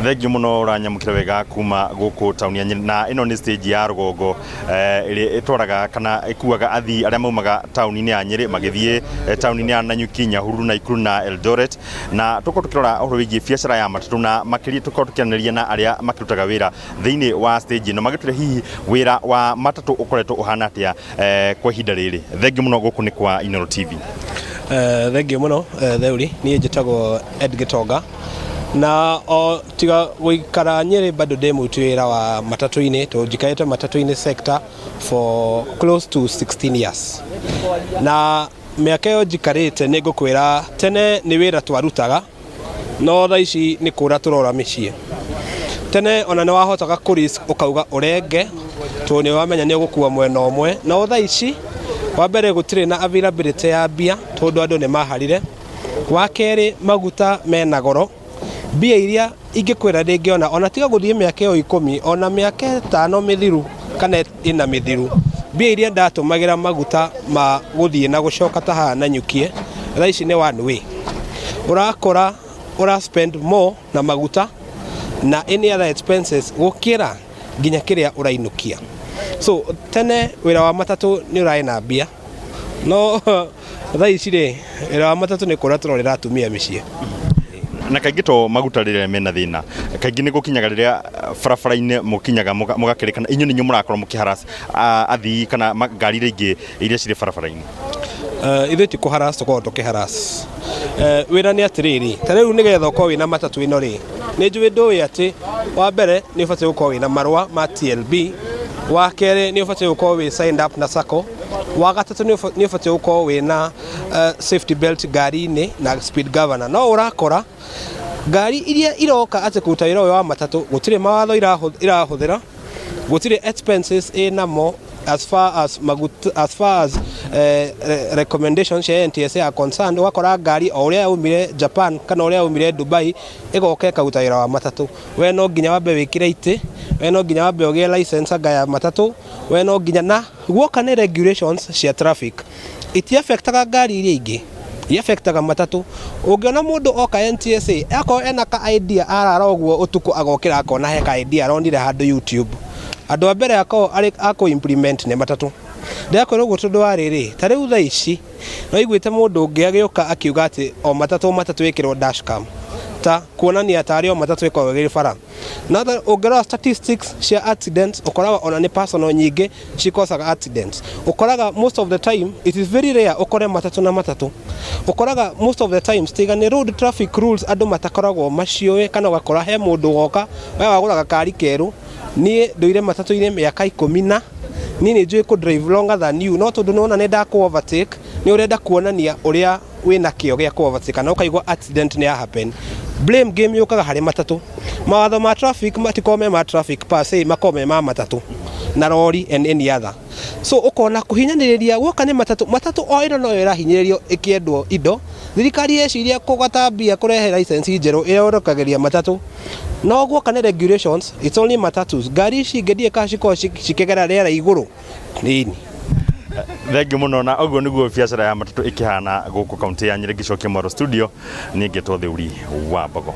Thengiũ mũno ũranyamũkĩra wega kuma gũkũ taũni ya Nyĩrĩ, na ĩno nĩ stage ya rũgongo ĩrĩa ĩtwaraga kana ĩkuaga athii arĩa maumaga taũni-inĩ ya Nyĩrĩ magĩthiĩ taũni-inĩ ya Nanyuki, Nyahururu, Naikuru na Eldoret. Na tũkorwo tũkĩrora ũhoro wĩgiĩ biacara ya matatũ na makĩria tũkorwo tũkĩaranĩria na arĩa makĩrutaga wĩra thĩinĩ wa stage ĩno, magĩtwĩre hihi wĩra wa matatũ ũkoretwo ũhana atĩa kwa ihinda rĩrĩ. Thengiũ mũno, gũkũ nĩ kwa Inooro TV. Thengiũ mũno Theuri, niĩ njĩtagwo Ed Gĩtonga na o tiga gũikara Nyĩrĩ bado ndĩ mũruti wĩra wa matatũ-inĩ, tondũ njikarĩte matatũ-inĩ sector for close to 16 years. Na mĩaka ĩyo njikarĩte, nĩ ngũkwĩra, tene nĩ wĩra twarutaga, no thaa ici nĩ kũra tũrora mĩciĩ. Tene ona nĩ wahotaga kũ risk, ũkauga ũrenge, tondũ nĩ wamenya nĩ ũgũkua mwena ũmwe. No thaa ici, wa mbere, gũtirĩ na availability ya mbia, tondũ andũ nĩ maharire. Wa kerĩ, maguta mena goro. Mbia iria ingĩkwĩra ndĩngĩona, ona tiga gũthiĩ mĩaka ĩyo 10, ona mĩaka 5 mĩthiru kana 4 mĩthiru, mbia iria ndatũmagĩra maguta ma gũthiĩ na gũcoka ta haha Nanyukie, thaa ici nĩ one way ũrakora ũra spend more na maguta na any other expenses gũkĩra nginya kĩrĩa ũrainũkia. So tene wĩra wa matatũ nĩ ũrarĩ na mbia, no thaa ici rĩ, wĩra wa matatũ nĩ kũra tũrorera atumia mĩciĩ. Na kaingĩ to maguta rĩrĩa mena thĩna, kaingĩ nĩ gũkinyaga rĩrĩa barabara-inĩ mũkinyaga mũgakĩrĩkana inyuĩ nĩ inyuĩ mũrakorwo mũkĩharass athii kana ngari iria ingĩ iria cirĩ barabara-inĩ. Ithuĩ ti kũharass tũkoragwo tũkĩharass. Wĩra nĩ atĩrĩrĩ, ta rĩu nĩgetha ũkorwo wĩna matatũ ĩno rĩ, nĩ njũĩ ndũĩ atĩ wa mbere nĩ ũbatiĩ gũkorwo wĩna marũa ma TLB, wa kerĩ nĩ ũbatiĩ gũkorwo wĩ signed up na SACCO, wa gatatũ nĩ ũbatiĩ gũkorwo wĩna safety belt ngari-inĩ na speed governor. No ũrakora ngari iria iroka atĩ kũruta wĩra ũyũ wa matatũ, gũtirĩ mawatho irahũthĩra, gũtirĩ expenses ĩnamo as far as maguta, as far as recommendations cia NTSA are concerned. Ũgakora ngari o ũrĩa yaumire Japan kana ũrĩa yaumire Dubai ĩgoka ĩkaruta wĩra wa matatũ. We no nginya wambe wĩkĩre itĩ, we no nginya wambe ũgĩe license anga ya matatũ, we no nginya. Na guoka nĩ regulations cia traffic itiafectaga ngari iria ingĩ, iafectaga matatũ. Ũngĩona mũndũ oka NTSA, akorwo ena ka idea, arara ũguo ũtukũ agokĩra akona he ka idea aronire handũ YouTube, andũ a mbere akorwo arĩ akũ implement nĩ matatũ. Ndĩrakwĩra ũguo tondũ wa rĩrĩ, ta rĩu thaa ici no iguĩte mũndũ ũngĩ agĩũka akiuga atĩ o matatũ o matatũ ĩkĩrwo dashcam, ta kuonania tarĩ o matatũ ĩkoragwo ĩgĩrĩ bara. Na ũngĩrora statistics cia accidents, ũkoraga ona nĩ personal nyingĩ cikosaga accidents. Ũkoraga most of the time it is very rare ũkore matatũ na matatũ. Ũkoraga most of the times, tiga nĩ road traffic rules andũ matakoragwo maciũĩ, kana ũgakora he mũndũ woka, we wagũra gakari kerũ, niĩ ndũire matatũ-inĩ mĩaka 10 na niĩ nĩ njũĩ kũ drive longer than you, no tondũ nĩwona nĩ ndakũ overtake, nĩ ũrenda kuonania ũrĩa wĩna kĩo gĩa kũ overtake, kana ũkaigua accident nĩ ya happen, blame game yũkaga harĩ matatũ. Mawatho ma traffic matikorwo me ma traffic per se, makorwo me ma matatũ na rori and any other. So ũkona kũhinyanĩrĩria guoka nĩ matatũ. Matatũ o ĩno noyo ĩrahinyĩrĩrio ĩkĩendwo indo. Thirikari yeciria kũgata mbia kũrehe license njerũ, ĩrorokagĩria matatũ, no guoka nĩ regulations, it's only matatus. Ngari ici ingĩ ndiĩ kana cikoragwo cikĩgera rĩera igũrũ nini. Thengiũ mũno. Na ũguo nĩguo biacara ya matatũ ĩkĩhana gũkũ kaunti ya Nyĩrĩ. Ngĩcokia mwaro studio, niĩ ngetwo Theuri wa Mbogo.